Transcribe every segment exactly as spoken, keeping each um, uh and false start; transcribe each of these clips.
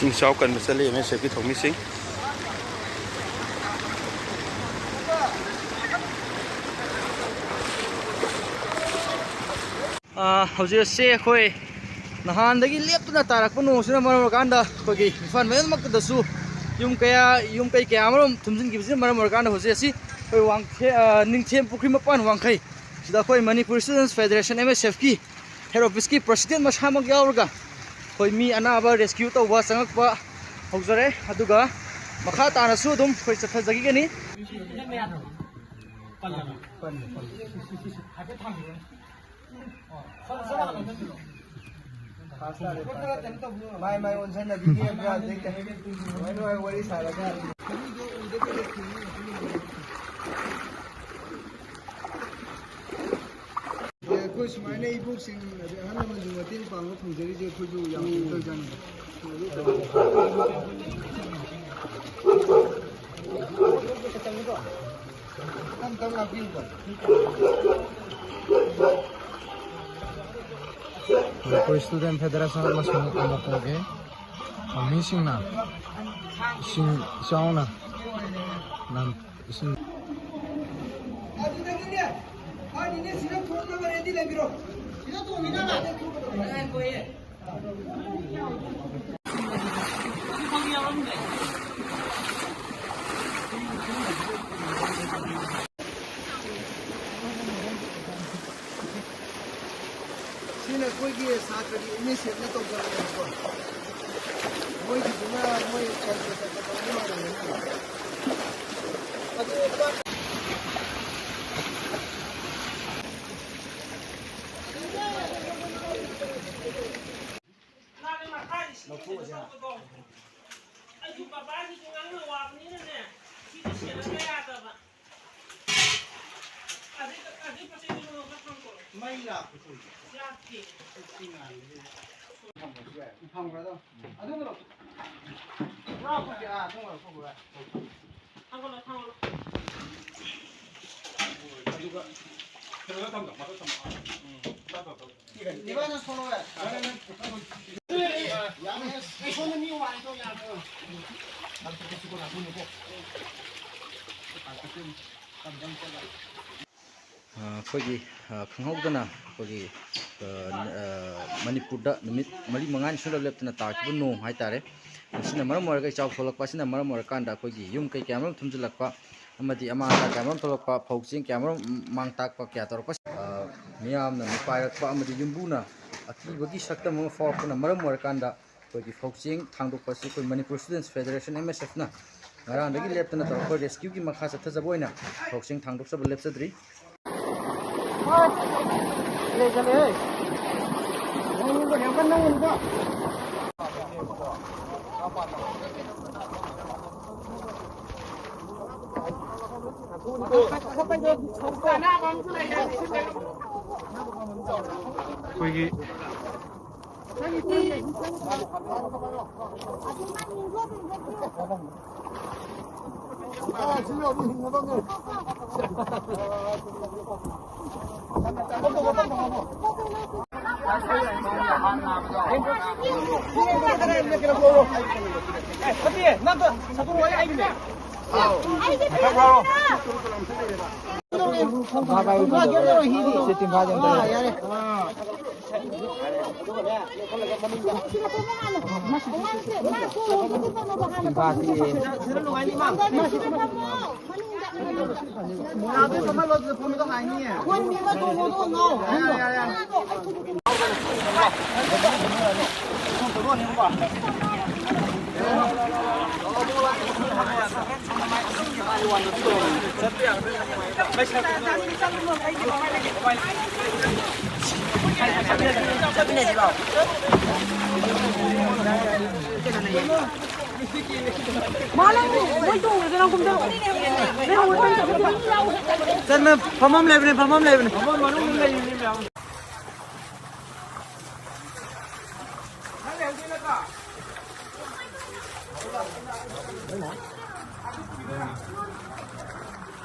ꯏꯁꯤꯡ ꯏꯆꯥꯎ ꯀꯟꯕ ꯆꯠꯂꯤ ꯑꯦꯝ ꯑꯦꯁ ꯑꯦꯐꯀꯤ ꯊꯧꯃꯤꯁꯤꯡ꯫ ꯑꯥ, ꯍꯧꯖꯤꯛ ꯑꯁꯤ ꯑꯩꯈꯣꯏ ꯅꯍꯥꯟꯗꯒꯤ ꯂꯦꯞꯇꯅ ꯇꯥꯔꯛꯄ ꯅꯣꯡꯁꯤꯅ ꯃꯔꯝ ꯑꯣꯏꯔꯀꯥꯟꯗ ꯑꯩꯈꯣꯏꯒꯤ ꯏꯝꯐꯥꯜ ꯃꯌꯣꯟꯃꯛꯇꯗꯁꯨ ꯌꯨꯝ ꯀꯌꯥ, ꯌꯨꯝ ꯀꯩ ꯀꯌꯥ ꯑꯃꯔꯣꯝ ꯊꯨꯝꯖꯤꯟꯈꯤꯕꯁꯤꯅ ꯃꯔꯝ ꯑꯣꯏꯔꯀꯥꯟꯗ ꯍꯧꯖꯤꯛ ꯑꯁꯤ ꯑꯩꯈꯣꯏ ꯋꯥꯡꯈꯦ-, ꯑꯥ, ꯅꯤꯡꯊꯦꯝ ꯄꯨꯈ꯭ꯔꯤ ꯃꯄꯥꯟ ꯋꯥꯡꯈꯩ ꯁꯤꯗ ꯑꯩꯈꯣꯏ ꯃꯅꯤꯄꯨꯔ ꯏꯁꯇꯨꯗꯦꯟꯁ ꯐꯦꯗꯔꯦꯁꯟ, ꯑꯦꯝ ꯑꯦꯁ ꯑꯦꯐꯀꯤ ꯍꯦꯠ ꯑꯣꯐꯤꯁꯀꯤ ꯄ꯭ꯔꯁꯤꯗꯦꯟ ꯃꯁꯥꯃꯛ ꯌꯥꯎꯔꯒ ꯑꯩꯈꯣꯏ ꯃꯤ ꯑꯅꯥꯕ ꯔꯦꯁꯀ꯭ꯌꯨ ꯇꯧꯕ ꯆꯪꯉꯛꯄ ꯍꯧꯖꯔꯦ꯫ ꯑꯗꯨꯒ ꯃꯈꯥ ꯇꯥꯅꯁꯨ ꯑꯗꯨꯝ ꯑꯩꯈꯣꯏ ꯆꯠꯊꯖꯈꯤꯒꯅꯤ꯫ ꯃꯥꯏ ꯃꯥꯏ ꯑꯣꯟꯁꯤꯟꯅꯕꯤꯒꯦ ꯕ꯭ꯔꯥ, ꯑꯗꯩ ꯀꯩ-, ꯅꯨꯡꯉꯥꯏ ꯅꯨꯡꯉꯥꯏ ꯋꯥꯔꯤ ꯁꯥꯔꯒ꯫ ꯑꯩꯈꯣꯏ ꯁꯨꯃꯥꯏꯅ ꯏꯕꯣꯛꯁꯤꯡ ꯑꯗꯩ ꯑꯍꯜ ꯂꯃꯟꯁꯤꯡ ꯃꯇꯦꯡ ꯄꯥꯡꯕ ꯐꯪꯖꯔꯤꯁꯦ ꯑꯩꯈꯣꯏꯁꯨ ꯌꯥꯝ ꯀꯩꯅꯣ ꯇꯧꯖꯥꯠꯅꯤꯗ꯫ ꯇꯞ ꯇꯞ ꯂꯥꯛꯄꯤꯌꯨꯀꯣ꯫ ꯃꯅꯤꯄꯨꯔ ꯏꯁꯇꯨꯗꯦꯟ ꯐꯦꯗꯔꯦꯁꯟ ꯑꯃꯁꯨꯡ ꯑꯃꯀꯣꯒꯤ ꯃꯤꯁꯤꯡꯅ ꯏꯁꯤꯡ ꯏꯆꯥꯎꯅ ꯅꯝ-, ꯏꯁꯤꯡ ꯑꯗꯨꯗꯒꯤꯅꯦ, ꯐꯥꯅꯤꯅꯦ, ꯁꯤꯗ ꯊꯣꯛꯅꯕ ꯔꯦꯗꯤ ꯂꯩꯕꯤꯔꯣ꯫ ꯁꯤꯗ ꯊꯣꯛꯅꯕ꯫ ꯁꯤꯅ ꯑꯩꯈꯣꯏꯒꯤ ꯁꯥꯇ꯭ꯔꯒꯤ ꯏꯅꯤꯁꯤꯌꯦꯠꯅ ꯇꯧꯖꯕꯅꯦꯕꯀꯣ꯫ ꯃꯣꯏꯒꯤꯗꯨꯅ ꯃꯣꯏ ꯀꯜꯆꯔ ꯆꯠꯄ ꯀꯥꯡꯕꯨ ꯑꯣꯏꯔꯝꯒꯅꯤ꯫ ꯑꯗꯨ ꯃꯥꯅꯦ, ꯃꯈꯥꯒꯤ ꯁꯤꯒꯤ ꯀꯩꯅꯣ ꯇꯧꯕꯗꯣ꯫ ꯑꯩꯁꯨ ꯕꯕꯥꯒꯤꯁꯨ ꯉꯥꯡꯅ ꯋꯥꯕꯅꯤꯅꯅꯦ, ꯁꯤꯗꯤ ꯁꯦꯟꯅꯗ ꯌꯥꯗꯕ꯫ ꯑꯗꯩ, ꯑꯗꯩ ꯄꯣꯠ ꯆꯩꯗꯨ ꯅꯉꯣꯟꯗ ꯊꯝꯈꯣ꯫ ꯃꯩ ꯂꯥꯛꯄ ꯊꯣꯛꯏ꯫ ꯂꯥꯛꯇꯦ꯫ ꯊꯝꯈ꯭ꯔꯗꯣ꯫ ꯑꯗꯨꯒ ꯂꯧꯊꯣꯛ-, ꯄꯨꯔꯥ ꯐꯪꯗꯦ꯫ ꯑꯥ, ꯑꯗꯨꯒ ꯂꯧꯊꯣꯛꯈ꯭ꯔꯣ꯫ ꯊꯥꯡꯒꯠꯂꯣ, ꯊꯥꯡꯒꯠꯂꯣ꯫ ꯑꯗꯨꯒ ꯀꯩꯅꯣꯗ ꯊꯝꯃꯣ, ꯃꯊꯛ ꯊꯝꯃꯣ꯫ ꯎꯝ, ꯇꯞ ꯇꯞ ꯇꯞ꯫ ꯏꯕꯥ, ꯅꯪ ꯊꯣꯛꯂꯛꯑꯣ ꯌꯥꯔꯦ꯫ ꯑꯩꯈꯣꯏꯒꯤ ꯈꯪꯍꯧꯗꯅ ꯑꯩꯈꯣꯏꯒꯤ ꯃꯅꯤꯄꯨꯔꯗ ꯅꯨꯃꯤꯠ ꯃꯔꯤ ꯃꯉꯥꯅꯤ ꯁꯨꯡꯂꯦꯞ ꯂꯦꯞꯇꯅ ꯇꯥꯈꯤꯕ ꯅꯣꯡ ꯍꯥꯏꯇꯥꯔꯦ꯫ ꯃꯁꯤꯅ ꯃꯔꯝ ꯑꯣꯏꯔꯒ, ꯏꯆꯥꯎ ꯊꯣꯛꯂꯛꯄ ꯑꯁꯤꯅ ꯃꯔꯝ ꯑꯣꯏꯔꯀꯥꯟꯗ ꯑꯩꯈꯣꯏꯒꯤ ꯌꯨꯝ ꯀꯩ ꯀꯌꯥ ꯃꯔꯨꯝ ꯊꯨꯝꯖꯤꯜꯂꯛꯄ ꯑꯃꯗꯤ ꯑꯃꯥꯡ ꯑꯇꯥ ꯀꯌꯥ ꯃꯔꯨꯝ ꯊꯣꯛꯂꯛꯄ, ꯐꯧ ꯆꯦꯡ ꯀꯌꯥ ꯃꯔꯨꯝ ꯃꯥꯡ ꯇꯥꯛꯄ ꯀꯌꯥ ꯇꯧꯔꯛꯄ, ꯃꯤꯌꯥꯝꯅ ꯃꯤꯄꯥꯏꯔꯛꯄ ꯑꯃꯗꯤ ꯌꯨꯝꯕꯨꯅ ꯑꯀꯤꯕꯒꯤ ꯁꯛꯇꯝ ꯑꯃ ꯐꯥꯎꯔꯛꯄꯅ ꯃꯔꯝ ꯑꯣꯏꯔꯀꯥꯟꯗ, ꯑꯩꯈꯣꯏꯒꯤ ꯐꯧ ꯆꯦꯡ ꯊꯥꯡꯗꯣꯛꯄ ꯑꯁꯤ ꯑꯩꯈꯣꯏ ꯃꯅꯤꯄꯨꯔ ꯁ꯭ꯇꯨꯗꯦꯟꯠꯁ ꯐꯦꯗꯔꯦꯁꯟ, ꯑꯦꯝ ꯑꯦꯁ ꯑꯦꯐꯅ ꯉꯔꯥꯡꯗꯒꯤ ꯂꯦꯞꯇꯅ ꯇꯧꯔꯛꯄ ꯔꯦꯁꯀ꯭ꯌꯨꯒꯤ ꯃꯈꯥ ꯆꯠꯊꯖꯕ ꯑꯣꯏꯅ ꯐꯧ ꯆꯦꯡ ꯊꯥꯡꯗꯣꯛꯆꯕ ꯂꯦꯞꯆꯗ꯭ꯔꯤ꯫ ꯑꯩꯈꯣꯏꯒꯤ ꯆꯠꯅ ꯐꯝꯐꯝ ꯂꯩꯕꯅꯦ, ꯐꯝꯐꯝ ꯂꯩꯕꯅꯦ, ꯐꯝꯐꯝ ꯃꯅꯨꯡꯗ ꯂꯩꯔꯤꯅꯦ ꯃꯌꯥꯝ꯫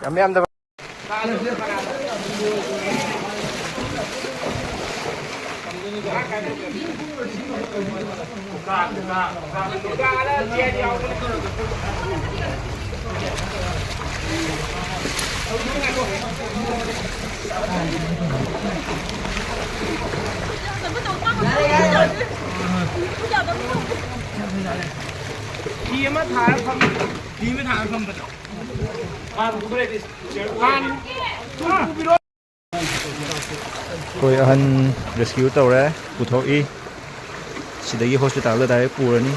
ꯌꯥꯝ ꯌꯥꯝꯗꯕ꯫ ꯐꯤ ꯑꯃ ꯊꯥꯔ ꯐꯝ-, ꯐꯤ ꯑꯃ ꯊꯥꯔ ꯐꯝꯕꯗꯣ꯫ ꯍꯥꯟ ꯄꯨꯈ꯭ꯔꯦ꯫ ꯍꯥꯟ-, ꯑꯩꯈꯣꯏ ꯑꯍꯟ rescue ꯇꯧꯔꯦ, ꯄꯨꯊꯣꯛꯏ꯫ ꯁꯤꯗꯒꯤ hospitalꯗ direct ꯄꯨꯔꯅꯤ꯫